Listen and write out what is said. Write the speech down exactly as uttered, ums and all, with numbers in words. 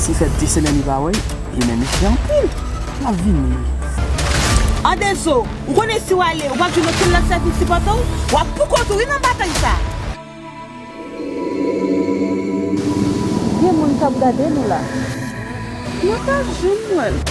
Si fè de semèn li pa wè l, li menm li fè anpil. L ap vini. Andezo, ou konnen si w ale, ou p ap jwenn okenn lòt sèvis sipòte w, w ap poukont ou wi nan batay sa. Gen moun k ap gade nou la. Nou ta janm wè l.